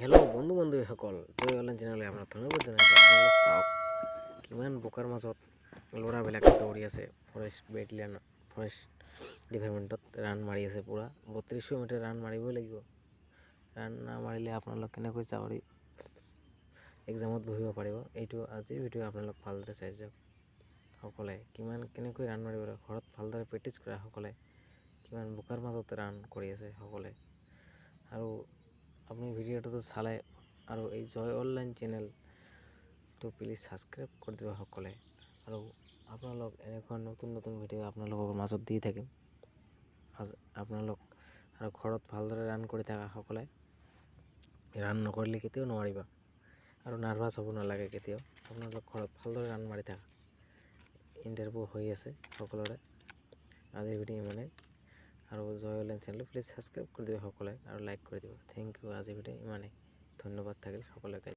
Hello' বন্ধু বান্ধৱীসকল, জয় online চেনেললৈ আপোনাক ধন্যবাদ জনাইছোঁ। আপোনালোক চাওক, কিমান বোকাৰ মাজত ল'ৰাবিলাকে দৌৰি আছে। ফৰেষ্ট বেটেলিয়ন, ফৰেষ্ট ডিপাৰ্টমেণ্টত ৰান মাৰি আছে। পূৰা 3200 মিটাৰ ৰান মাৰিবই লাগিব। ৰান নামাৰিলে আপোনালোক কেনেকৈ চাকৰি এক্সামত বহিব পাৰিব? এইটো আজিৰ ভিডিঅ' আপোনালোক ভালদৰে চাই যাওক। সকলে কিমান কেনেকৈ ৰান মাৰিব লাগে, ঘৰত ভালদৰে প্ৰেক্টিছ কৰা সকলে কিমান বোকাৰ মাজত ৰান কৰি আছে সকলে। আৰু আপুনি ভিডিঅ'টোতো চালে আৰু এই জয় অনলাইন চেনেলটো প্লিজ ছাবস্ক্ৰাইব কৰি দিব সকলে। আৰু আপোনালোক এনেকুৱা নতুন নতুন ভিডিঅ' আপোনালোকৰ মাজত দি থাকিম। আপোনালোক আৰু ঘৰত ভালদৰে ৰান কৰি থকা সকলে, ৰান নকৰিলে কেতিয়াও নোৱাৰিবা আৰু নাৰ্ভাছ হ'ব নালাগে কেতিয়াও। আপোনালোক ঘৰত ভালদৰে ৰান মাৰি থাকা। ইণ্টাৰভিউ হৈ আছে সকলোৰে। আজিৰ ভিডিঅ' ইমানেই। আৰু জয় অনলাইন চেনেলটো প্লিজ ছাবস্ক্ৰাইব কৰি দিব সকলোৱে আৰু লাইক কৰি দিব। Thank U. আজিৰ ভিডিঅ' ইমানেই। ধন্যবাদ থাকিল সকলোকে।